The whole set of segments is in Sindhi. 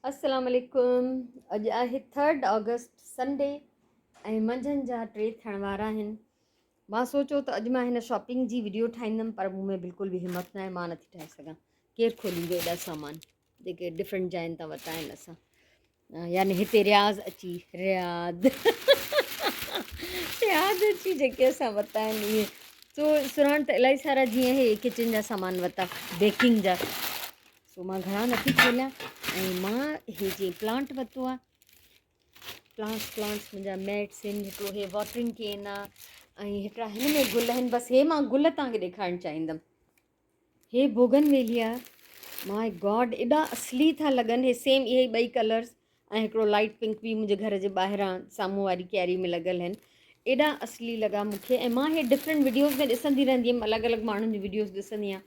السلام عليڪم اڄ آهي ٿرڊ آگسٽ سنڊي ۽ منجهند جا 3 ٿيڻ وارا آهن. مان سوچيو ته اڄ مان هن شاپنگ جي وڊيو ٺاهيندم پر مون ۾ بلڪل به همت ناهي، مان نٿي ٺاهي سگهان. ڪير کوليندو ايڏا سامان جيڪي ڊفرنٽ جاين تان ورتا آهن اسان، يعني هتي رياض اچي رياض رياض اچي جيڪي اسان ورتا آهن اهي. سو سرهاڻ ته الاهي سارا جيئن هي ڪچن جا سامان ورتا، بيڪنگ جا، سو مان گهڻا نٿي کوليان. ۽ مان هي جي پلانٽ ورتو آ، پلانٽس پلانٽس منهنجا ميٽس آهن، هڪڙو هي واٽرنگ ڪين آ ۽ هڪڙا هن ۾ گل آهن. بس هي مان گل توهان کي ڏيکارڻ چاهيندم. هي بوگن ويليا، ماء گاڊ ايڏا اصلي ٿا لڳن. هي سيم اهي ٻئي ڪلرز ۽ هڪڙو لائٽ پنڪ به منهنجي گهر جي ٻاهران سامهون واري ڪياري ۾ لڳل آهن. ايڏا اصلي لڳا مون کي. ۽ مان هي ڊفرنٽ وڊيوز ۾ ڏسندي رهندي هيم، الڳ الڳ ماڻهن جون وڊيوز ڏسندي آهيان،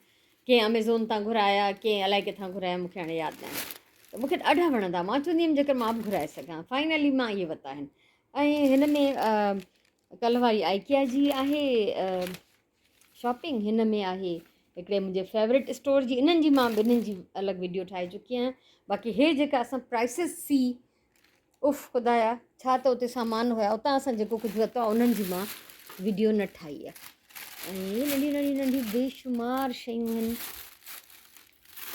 ڪنهن اميزون تان گهرايا، ڪنهن الائي ڪٿان گهرايا، مون کي هاڻي ياد ناهي. ته مون کي ڏاڍا وڻندا، مان چوندي هيم جيڪر مان به گهرائي سگهان. فائنلي مان اهي ورتا آهن. ۽ هن ۾ ڪلهه واري آئڪيا جي آهي شاپنگ، هن ۾ آهي هڪڙي منهنجي فيورٽ اسٽور جي. انهن جي مان ٻنهين جي الڳ وڊيو ٺاهي چڪي آهيان. باقي هي جيڪا اسان پرائسز سي، اف خدايا ڇا ته اتي سامان هيا، اتان اسان جيڪو ڪجهه ورتو آهي انهن جي مان وڊيو نه ٺاهي آهي. ۽ ننڍيون ننڍيون ننڍيون بيشمار شيون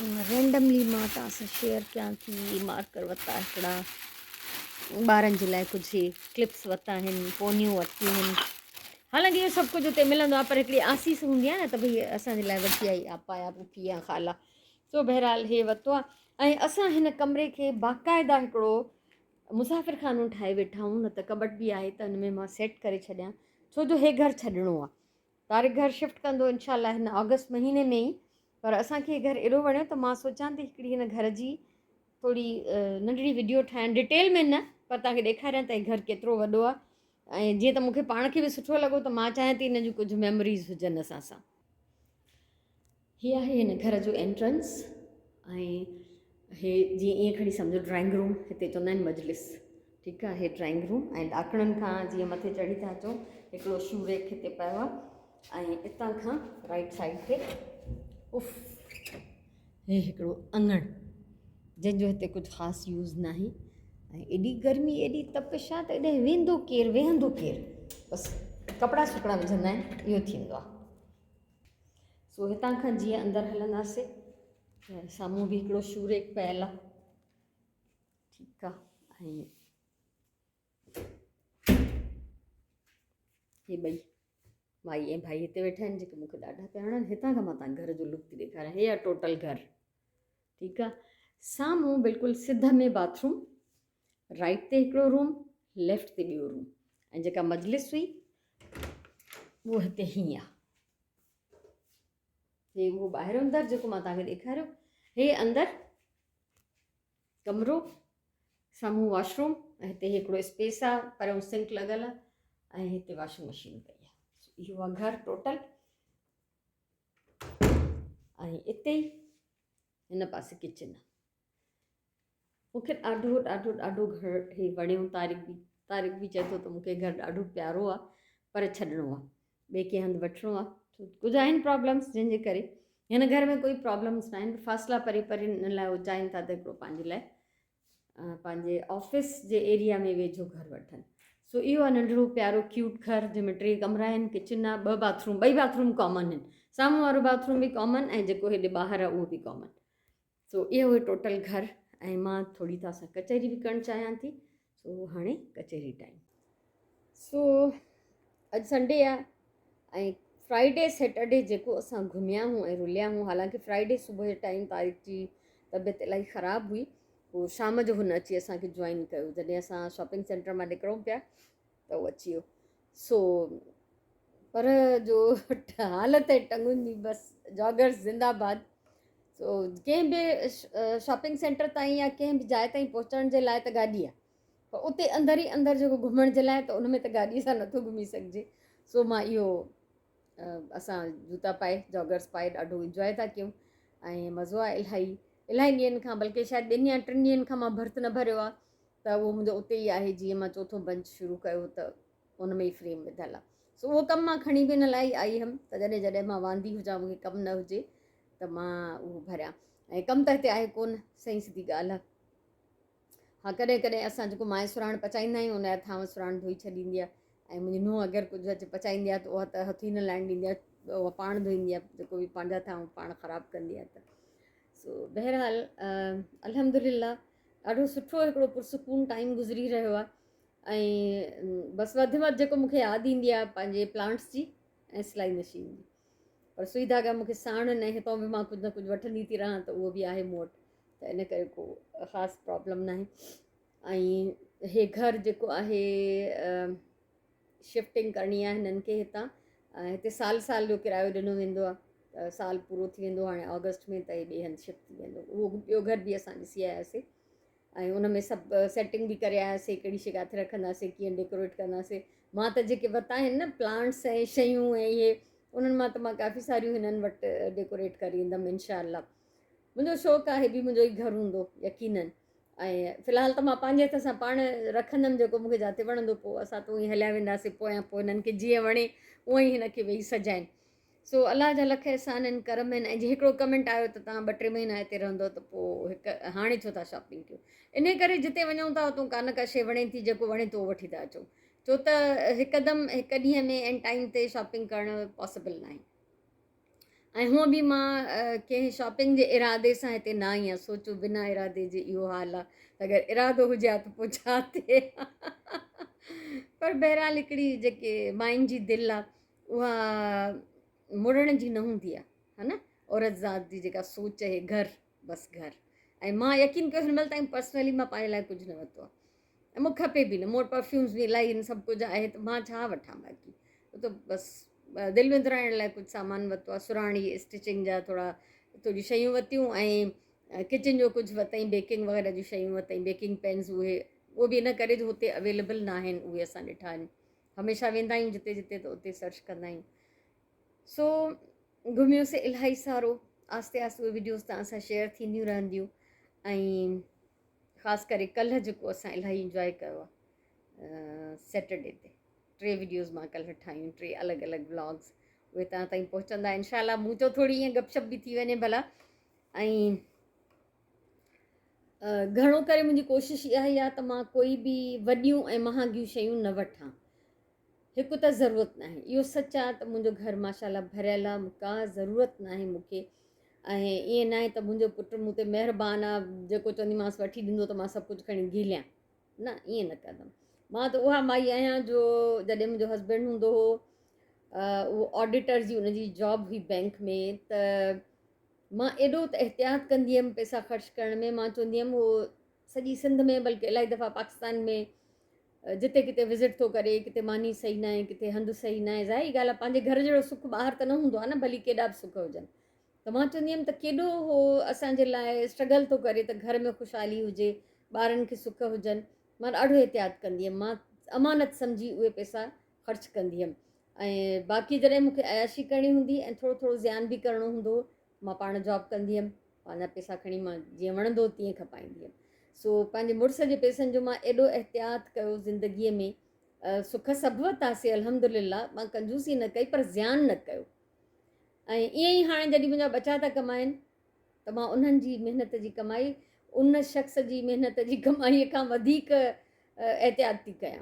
آهن، رينڊملي مان توهان سان شيئر ڪيان ٿي. مارڪر ورتا هڪڙا ٻارن جي لاء، ڪجهه ڪلپس ورتا آهن، پونيون ورتيون آهن. حالانڪه اهو سڀ ڪجهه اتي ملندو آهي پر هڪڙي آسيس هوندي آهي نه ته ڀئي اسان جي لاء وٺي آئي آپا يا پڦي يا خالا. سو بهرحال هي ورتو آهي. ۽ اسان هن ڪمري کي باقاعده هڪڙو مسافر خانو ٺاهي ويٺا آهيون، نه ته ڪٻٽ به آهي ته هن ۾ مان سيٽ ڪري ڇڏيان، ڇو جو هي گهر ڇڏڻو آهي. طارق گهر شفٽ ڪندو انشاء الله هن آگسٽ مهيني ۾ ئي، پر اسان کي هي گهر ايڏو وڻيو ته مان سوچان ٿي هڪڙي هن گهر جي ٿوري ننڍڙي وڊيو ٺاهيان، ڊيٽيل ۾ نه پر توهان کي ڏيکاريان ته هي گهر ڪيترو وڏو آهي. ۽ جيئن ته مون کي پاڻ کي به سٺو لڳو ته مان چاهيان ٿي هن جون ڪجهه ميموريز هجن اسان سان. هي آهي هن گهر جو انٽرنس ۽ هي جيئن ائين کڻي سمجهو ڊرائنگ روم، هتي چوندا آهن مجلس، ٺيڪ آهي. هي ڊرائنگ روم ۽ ڏاڪڻن کان جيئن مٿي چڙهي ٿا اچون هڪڙو شو ريڪ هتي پيو آهي ۽ اتان کان رائٽ سائيڊ تي اف هي هڪڙو اڱڻ جنهن جو هتي ڪجهه خاص يوز ناهي. ۽ ايڏي گرمي ايڏي تپش آهي ته ايڏي ويندو ڪير ويهندو ڪير، بس ڪپڙا سڪڙا وجهندا آهن اهو ٿيندو آهي. سو هتان کان جيئن اندر هلنداسي سامهون به هڪڙو شو ريڪ پيل آهي، ٺيڪ آهي. ۽ هي ٻئي مائي ۽ ڀائي هتي ويٺا آهن جيڪي مونکي ڏاڍا پيا وڻن. هتان کان مان تان گهر جو لڪ ٿي ڏيکاريان. هي آهي ٽوٽل گهر، ٺيڪ آهي. سامهون بلڪل سڌ ۾ باٿ روم، رائٽ تي هڪڙو روم، ليفٽ تي ٻيو روم، ۽ جيڪا مجلس هئي اهو هتي هيئن آهي. هي اهو ٻاهريون در جيڪو مان توهان کي ڏيکاريو، هي اندر ڪمرو، سامهون واش روم، ۽ هتي هڪڙو اسپيس آهي، پريون سنڪ لڳل آهي ۽ هتي واشنگ مشين پئي آهي. اهو آهي گهر ٽوٽل. ۽ اتي ئي هن پاسي ڪچن آهي. مون کي ڏاڍو ڏاڍو ڏاڍو گهر هي وڻيو. طارق به چئي ٿو ته مون کي گهر ڏاڍو پيارو آهي پر ڇڏڻو آهي، ٻئي ڪنهن هنڌ وٺڻو آهي. ڪجهه آهن پرابلمس جنهن جي ڪري هن گهر ۾ ڪوئي پرابلمس نه آهن، فاصلا پري پري ان لاء هو چاهين ٿا ته هڪڙو پنهنجي لاء پنهنجي آفيس جي ايريا ۾ ويجهو گهر وٺن. سو اهو آهي ننڍڙو پيارو ڪيوٽ گهر جنهن ۾ 3 ڪمرا آهن، ڪچن آهي، 2 باٿ روم، ٻئي باٿ روم ڪامن آهن، سامهون وارو باٿ روم به ڪامن ۽ جيڪو هيڏي ٻاهر آهي اهو به ڪامن. سو اهو هو ٽوٽل گهر. ۽ مان ٿوري توهان سان ڪچهري به ڪرڻ چاهيان ٿي، سو هاڻي ڪچهري ٽائيم. سو اڄ سنڊي آهي ۽ فرائيڊي سيٽرڊي جيڪو اسان گهميا هون ۽ رليا هون، حالانڪه فرائيڊي صبح جي ٽائيم طارق جي طبيعت الاهي خراب هئي، پوء شام جو هن اچي اسان کي جوائن ڪيو، جڏهن اسان شاپنگ سينٽر مان نڪرون پيا ته هو اچي ويو. سو پر جو حالت ۽ ٽنگن جي بس جاگرس زنده باد. سو ڪنهن به شاپنگ سينٽر تائين يا ڪنهن به جاء تائين پهچڻ جي لاء ته گاڏي آهي، پر اتي اندر ئي اندر جيڪو گهمڻ جي لاء ته ان ۾ ته گاڏي سان نٿو گهمي سگهجي. سو مان اهو اسان جوتا پائي جاگرس پائي ڏاڍو انجواء ٿا ڪيون ۽ مزو آهي الاهي. الاهي ڏينهن کان بلڪه شايد 2 يا 3 ڏينهن کان مان ڀرت نه ڀريو آهي ته اهو منهنجو اتي ئي آهي. جيئن مان چوٿون بنچ شروع ڪيو ته ان ۾ ئي فريم وڌل آهي. سو اهو ڪم مان کڻي به ان لاء ئي آئي هيم ته جڏهن جڏهن مان واندي هجان، مون کي ڪم نه هجي ته مان اهو ڀريان. ۽ ڪم ته هتي آهي ڪونه، صحيح سڌي ڳالهه آهي. ها ڪڏهن ڪڏهن اسان جيڪو مائي سرهاڻ پچائيندا آهيون ان جا ٿانو سرهاڻ ڌوئي ڇڏيندي آهي ۽ منهنجي نونهن اگر ڪجهه اچي پچائيندي آهي ته اها ته هٿ ئي نه لائڻ ڏيندي آهي اها پاڻ ڌوئيندي آهي جيڪو به پنهنجا ٿانو پاڻ خراب ڪندي آهي ته سو بهرحال الحمد لله ڏاڍو سٺو هڪڙو پرسڪون ٽائيم گذري رهيو آهي ۽ بس وڌ ۾ وڌ جيڪو مونکي ياد ايندي آهي پنهنجي پلانٽس جي ۽ سلائي مشين جي پر سوئي ڌاڳا مونکي ساڻ آهن ۽ هتان به مان ڪجهه نه ڪجهه وٺندي ٿي رهان ته اهو به آهي مون وٽ ته ان ڪري ڪو خاص پرابلم ناهي ۽ هي گهر جيڪو آهي شفٽنگ ڪرڻي آهي هنن کي هتان هتي سال سال جو ڪرايو ڏنو ويندو آهي ته سال پورو ٿي ويندو هاڻي آگسٽ ۾ ته هي ٻئي هنڌ شفٽ ٿي ويندو اهو ٻيو گهر به اسان ڏسي آياسي ۽ ان ۾ سڀ سيٽنگ به ڪري آياسي ڪهڙي شي ڪاٿي رکنداسي ڪيئن ڊيڪوريٽ ڪنداسي مان ته جيڪي ورتا آهن نه پلانٽس ۽ شيون ۽ اهي انهن مان ته مان ڪافي ساريون هنن وٽ ڊيڪوريٽ ڪري ايندم انشاء الله منهنجو شوق آهي به منهنجو ئي گهر هوندو يقينن ۽ في الحال ته مان پنهنجي هٿ سان پاڻ رکندم جيڪو مونکي جاتي وڻندو پوء اسان ته ائين هليا وينداسين پويان پوء هنن کي جيئن وڻي اونئن ئي هن کي ويهي سجائين سو الله جا لک احسان آهن ڪرم آهن ۽ جي هڪڙو ڪمينٽ آيو ته توهان ٻه ٽي مهينا هتي رهندو ته پوء هڪ هاڻي ڇو ٿا شاپنگ ڪيو انهي ڪري جتي وڃون ٿا اتو ڪا نه ڪا شي وڻي ٿي جيڪو وڻي ٿو اهو وٺي ٿا اچون ڇو ته هڪدم هڪ ڏينهن ۾ ۽ ٽائيم تي شاپنگ ڪرڻ پاسيبل ناهي ۽ هونء به مان ڪنهن شاپنگ جي ارادي سان هتي نه آئي آهيان سوچو بنا ارادي جي اهو حال آهي ته اگر ارادو هجي ها ته پوء ڇا ٿئي ها پر بهرحال هڪڙي جيڪي ماين جي دل آهي اها مڙڻ جي نه هوندي آهي ها نه عورت ذات جي جيڪا سوچ آهي گهر بس گهر ۽ مان يقين ڪيو هن مهل تائين پرسنلي مان پنهنجي لاء ڪجهه نه ورتو آهي ۽ مون کپي به نه مون وٽ پرفيومز به الاهي آهن سڀ ڪجهه آهي ته مان ڇا وٺان باقي ته بس دل وندرائڻ لاء ڪجهه سامان ورتو آهي سراڻي اسٽچنگ جا ٿورا ٿوريون شيون ورتيون ۽ ڪچن جو ڪجهه ورتائين بيڪنگ وغيره جون شيون ورتائين بيڪنگ پينز اهي اهو به ان ڪري جو هتي اويليبل نه آهن اهي اسان ڏٺا آهن هميشه ويندا آهيون جتي جتي ته اتي سرچ ڪندا آهيون سو گهميوسي الاهي سارو آهستي آهستي اهي وڊيوز توهان سان شيئر ٿينديون رهنديون ۽ خاص ڪري ڪلهه جيڪو اسان الاهي انجواء ڪيو آهي سيٽرڊي تي ٽي وڊيوز مان ڪلهه ٺاهيون ٽي الڳ الڳ ولاگز اهي توهان تائين پهچندا انشاء الله مون چيو ٿوري ائين گپ شپ به ٿي وڃي ڀلا ۽ گهڻو ڪري منهنجي ڪوشش اها ئي آهي ته مان ڪوئي به وڏيون ۽ مهانگيون شيون نه وٺان هڪ ته ضرورت ناهي اهو سچ آ ته منهنجو گهر ماشاء الله ڀريل آ ڪا ضرورت ناهي مون کي ۽ ائين ناهي ته منهنجو پٽ مون تي مهربان آ جيڪو چونديمانس وٺي ڏيندو ته مان سڀ ڪجهه کڻي گهليان نه ائين نه ڪندم مان ته اها مائي آهيان جو جڏهن منهنجو هسبينڊ هوندو هو اهو آڊيٽر جي ان جي جاب هئي بينڪ ۾ ته مان ايڏو ته احتياط ڪندي هيم پئسا خرچ ڪرڻ ۾ مان چوندي هيم هو سڄي سنڌ ۾ بلڪه الاهي دفعا پاڪستان ۾ جتي ڪٿي وزٽ ٿو ڪري، ڪٿي ماني صحيح ناهي، ڪٿي هنڌ صحيح ناهي، ظاهري ڳالهه آهي پنهنجي گهر جهڙو سک ٻاهر ته نه هوندو آهي نه ڀلي ڪيڏا به سک هجن ته مان چوندي هيم ته ڪيڏو هو اسان جي لاء اسٽرگل ٿو ڪري ته گهر ۾ خوشحالي هجي ٻارن کي سک هجن مان ڏاڍو احتياط ڪندي هيم مان امانت سمجهي اهي پئسا خرچ ڪندي هيم ۽ باقي جڏهن مون کي عياشي ڪرڻي هوندي ۽ ٿورو ٿورو زيان به ڪرڻو هوندو هو مان پاڻ جاب ڪندي هيم پنهنجا پئسا کڻي مان جيئن وڻندو هو تيئن کپائيندي هيم سو پنهنجي مڙس جي پئسن جو مان ايڏو احتياط ڪيو زندگيء ۾ سک سڀ ورتاسي الحمد لله مان ڪنجوسي نه ڪئي پر زيان نه ڪيو ۽ ائين ئي هاڻي جڏهن منهنجا ٻچا ٿا ڪمائن ته مان انهن جي محنت جي ڪمائي ان شخص جي محنت جي ڪمائي کان وڌيڪ احتياط ٿي ڪيان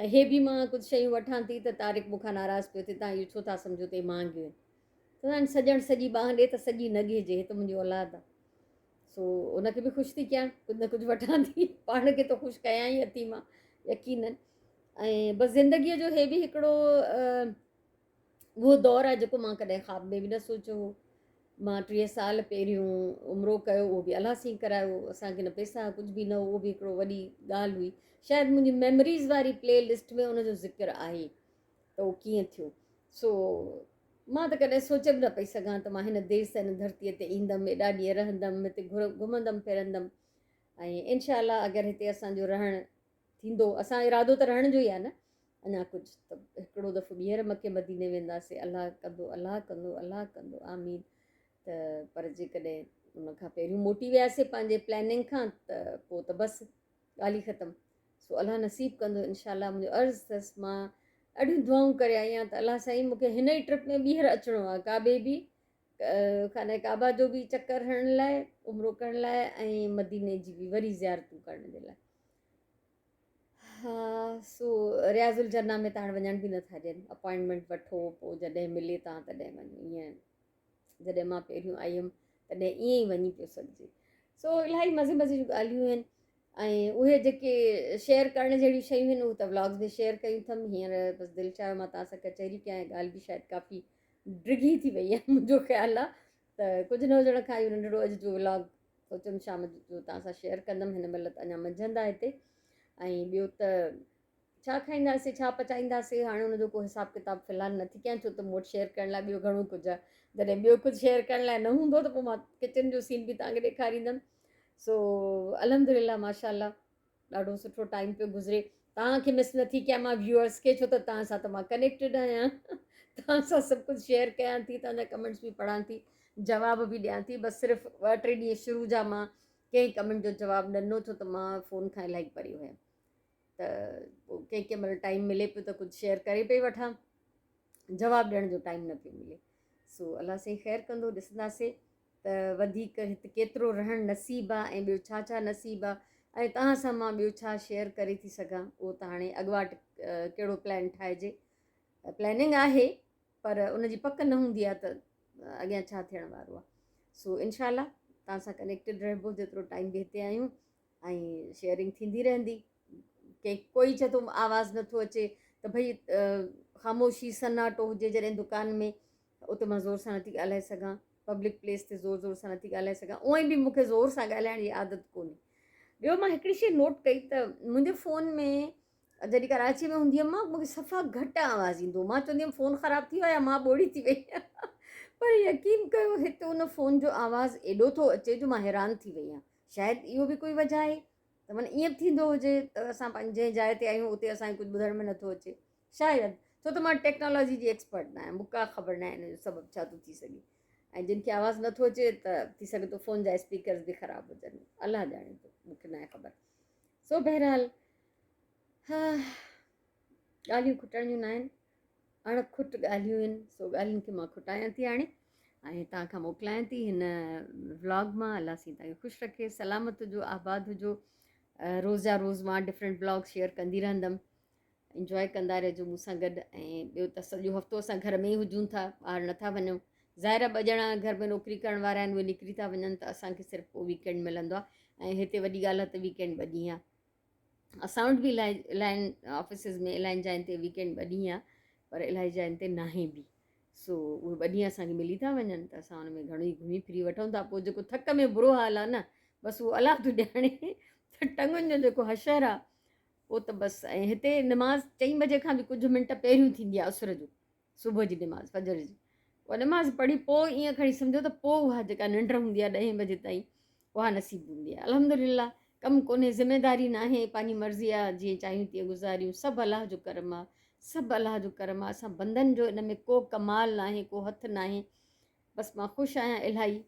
۽ هي به مان ڪجهه شيون وٺان ٿي ته طارق مون کان ناراض پيو ٿئي تان اهو ڇو ٿا سمجهو ته مهانگيون آهن چوندا آهن سڄڻ سڄي ٻانهن ڏي ته سڄي نه ڳهجي، هي ته منهنجي اولاد آ. سو ان کي به خوش ٿي ڪيان، ڪجهه نه ڪجهه وٺان ٿي، پاڻ کي ته خوش ڪيان ئي اٿي مان يقينن. ۽ بس زندگيء جو هي به هڪڙو اهو دور آ جيڪو مان ڪڏهن خواب ۾ به نه سوچيو هو. مان 30 سال پهريون عمرو ڪيو، اهو به الله سين ڪرايو، اسان کي نه پئسا ڪجهه به نه هو، اهو به هڪڙو وڏي ڳالهه هئي. شايد منهنجي ميموريز واري پلي لسٽ ۾ ان جو ذڪر آهي ته اهو ڪيئن ٿيو. سو مان ته ڪڏهن سوچي به نه پئي سگهان ته مان هن ديس ۽ هن ڌرتيء تي ايندم، ايڏا ڏينهن رهندم، هتي گهمندم ڦرندم ۽ انشاء الله اگر هتي اسان جو رهڻ ٿيندو، اسان جو ارادو ته رهڻ جو ئي آهي نه، اڃا ڪجهه ته هڪڙو دفعو ٻيهر مڪي مديني وينداسين، الله ڪندو، الله ڪندو، الله ڪندو، آمين ته پر جيڪڏهن ان کان پهريون موٽي وياسين پنهنجي پلاننگ کان ته پوء ته بس ڳالهه ئي ختم. سو الله نصيب ڪندو انشاء الله منهنجو عرض اٿس مان اهڙيون دعائون ڪري آئي آهيان ته الله سائين مون کي هن ئي ٽرپ ۾ ٻيهر اچڻو آهي ڪعبي به خانه ڪعبه جو به چڪر هڻڻ لاء عمرو ڪرڻ لاء ۽ مديني جي به وري زيارتون ڪرڻ جي لاء. سو رياض الجنه ۾ ته هاڻي وڃڻ به نٿا ڏين، اپائنٽمينٽ وٺو پوء جڏهن ملي تان تڏهن وڃو. ائين جڏهن مان پهريون آئي هيم تڏهن ائين ئي وڃي پيو سگهجي. سو الاهي مزي مزي جون ڳالهيون آهن ۽ اهي جيڪي شيئر ڪرڻ جهڙيون شيون آهن اهي ته ولاگز ۾ شيئر ڪيون اٿم. هينئر بس دل چاهيو مان توهان سان ڪچهري ڪيان ۽ ڳالهه به شايد ڪافي ڊگهي ٿي وئي آهي منهنجو خيال آهي ته ڪجهه نه هجڻ کان اهو ننڍڙو اڄ جو ولاگ سوچيم شام جو توهان سان شيئر ڪندم. هن مهل ته اڃا منجهند آهي هتي. ۽ ٻيو ته ڇا کائينداسي ڇا پچائينداسي هاڻي ان جو ڪو حساب ڪتاب في الحال نٿي ڪيان، ڇو ته مون وٽ شيئر ڪرڻ لاء ٻيو گهڻو ڪجهه آهي. جڏهن ٻيو ڪجهه شيئر ڪرڻ لاء نه هوندو ته پوء مان ڪچن جو سين به توهان کي ڏيکاريندم. سو الحمد لله ماشاء الله ڏاڍو سٺو ٽائيم پيو گذري. توهان کي مس نٿي ڪيان مان ويوئرس کي، ڇو ته توهان سان ته مان ڪنيڪٽيڊ آهيان، توهان سان سڀ ڪجهه شيئر ڪيان ٿي، توهان جا ڪمينٽس به پڙهان ٿي، جواب به ڏيان ٿي. بس صرف ٻه ٽي ڏينهن شروع جا مان ڪنهن ڪمينٽ جو جواب نه ڏنو، ڇو ته مان فون کان الاهي پري هيم، ته پوء ڪنهن ڪنهن مهل ٽائيم ملي پيو ته ڪجهه شيئر ڪري پئي وٺان، جواب ڏيڻ جو ٽائيم نه پيو ملي. سو الله سائين خير ڪندو، ڏسنداسي ته وڌيڪ هت ڪيترو رهڻ نصيب آ ۽ ٻيو ڇا ڇا نصيب آ ۽ توهان سان مان ٻيو ڇا شيئر ڪري ٿي سگهان. اهو ته هاڻي اڳواٽ ڪهڙو پلان ٺاهجي، پلاننگ آهي پر ان جي پڪ نه هوندي آ ته اڳيان ڇا ٿيڻ وارو آ. سو انشاء الله توهان سان ڪنيڪٽيڊ رهبو جيترو ٽائيم به هتي آهيون ۽ شيئرنگ ٿيندي رهندي. ڪنهن ڪوئي چئي ٿو آواز نٿو اچي ته ڀئي خاموشي سناٽو هجي جڏهن دڪان ۾ اتي مان زور سان نٿي ڳالهائي سگهان، پبلڪ پليس تي زور زور سان نٿي ڳالهائي سگهان، اونئن به مونکي زور سان ڳالهائڻ جي عادت ڪونهي. ٻيو مان هڪڙي شي نوٽ ڪئي ته منهنجي فون ۾ جڏهن ڪراچي ۾ هوندي هيم مان مونکي صفا گهٽ آواز ايندو هو، مان چوندي هيم فون خراب ٿي ويو يا مان ٻوڙي ٿي وئي آهيان، پر يقين ڪيو هت ان فون جو آواز ايڏو ٿو اچي جو مان حيران ٿي وئي آهيان. شايد اهو به ڪوئي وجه آهي ته معنيٰ ائين به ٿيندو هجي ته اسان پنهنجي جنهن جاء تي آهيون اتي اسان کي ڪجهه ٻڌڻ ۾ نٿو اچي شايد، ڇو ته مان ٽيڪنالاجي جي ايڪسپرٽ نه آهيان، مون کي ڪا خبر نه آهي ان جو سبب ڇا ٿو ٿي سگهي ۽ جن کي آواز نٿو اچي ته ٿي سگهي ٿو فون جا اسپيڪرز به خراب هجن، الله ڄاڻي ٿو، مون کي ناهي خبر. سو بهرحال ها ڳالهيون کٽڻ جون ناهن، اڻ کٽ ڳالهيون آهن، سو ڳالهين کي مان کٽايان ٿي هاڻي ۽ توهان کان موڪلايان ٿي هن ولاگ مان. الله سائين توهان کي خوش رکي، سلامت هجو، آباد هجو. روز جا روز مان ڊفرنٽ ولاگ شيئر ڪندي رهندم، انجوائي ڪندا رهجو مون سان گڏ. ۽ ٻيو ته سڄو هفتو اسان گهر ۾ ئي هجون ٿا، ٻاهر نٿا وڃون. ظاهر آهي ٻه ڄڻا گهر ۾ نوڪري ڪرڻ وارا آهن، اهي نڪري ٿا وڃن ته اسان کي صرف پوء ويڪينڊ ملندو آهي ۽ هتي وڏي ڳالهه آهي ته ويڪينڊ ٻه ڏينهن آهي. اسان وٽ به الاهي الاهين آفيسز ۾ الاهين جاين تي ويڪينڊ ٻه ڏينهن آهي پر الاهي جاين تي ناهي به. سو اهي ٻه ڏينهن اسان کي ملي ٿا وڃن ته اسان ان ۾ گهڻو ئي گهمي ڦري وٺون ٿا. پوء جيڪو ٿڪ ۾ برو حال آهي نه بس اهو الله ٿو ڄاڻي ته ٽنگن جو جيڪو حشر آهي پوء ته بس. ۽ هتي نماز چئين بجي کان به ڪجهه منٽ پهريون ٿيندي آهي اسر جو، صبح جي نماز فجر جي اها نماز پڙهي پوء ائين کڻي سمجهو ته پوء اها جيڪا ننڊ هوندي آهي ڏهين بجي تائين اها نصيب هوندي آهي. الحمدلله ڪم ڪونهي، ذميداري ناهي، پنهنجي مرضي آهي جيئن چاهيون تيئن گذاريون، سڀ الله جو ڪرم آهي، سڀ الله جو ڪرم آهي، اسان بندن جو ان ۾ ڪو ڪمال ناهي، ڪو هٿ ناهي. بس مان خوش آهيان الاهي.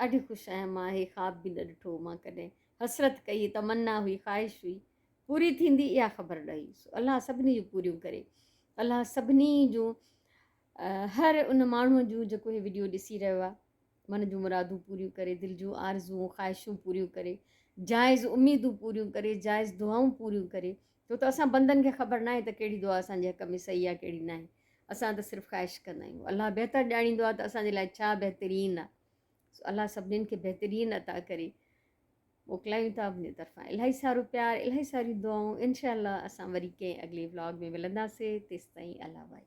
ڏاڍي خوش آهيان مان هي خواب به نه ڏٺو هو مان ڪڏهن حسرت ڪئي تمنا هئي خواهش هئي پوري ٿيندي اها خبر نه هئي سو الله سڀني جون پوريون ڪري الله سڀني جون هر ان ماڻهو جون جيڪو هي وڊيو ڏسي رهيو آهي من جون مرادون پوريون ڪري دل جون آرزوون خواهشون پوريون ڪري جائز اميدون پوريون ڪري جائز دعائون پوريون ڪري ڇو ته اسان بندن کي خبر ناهي ته ڪهڙي دعا اسان جي حق ۾ صحيح آهي ڪهڙي ناهي. اسان ته صرف خواهش ڪندا آهيون. الله بهتر ڄاڻيندو آهي ته اسان جي لاء ڇا بهترين آهي. سو الله سڀنين کي بهترين عطا ڪري. موڪلايون ٿا منهنجي طرفان الاهي سارو پيار الاهي ساريون دعائون. انشاء الله اسان وري ڪنهن اڳلي ولاگ ۾ ملنداسي. تيستائين الله واهي.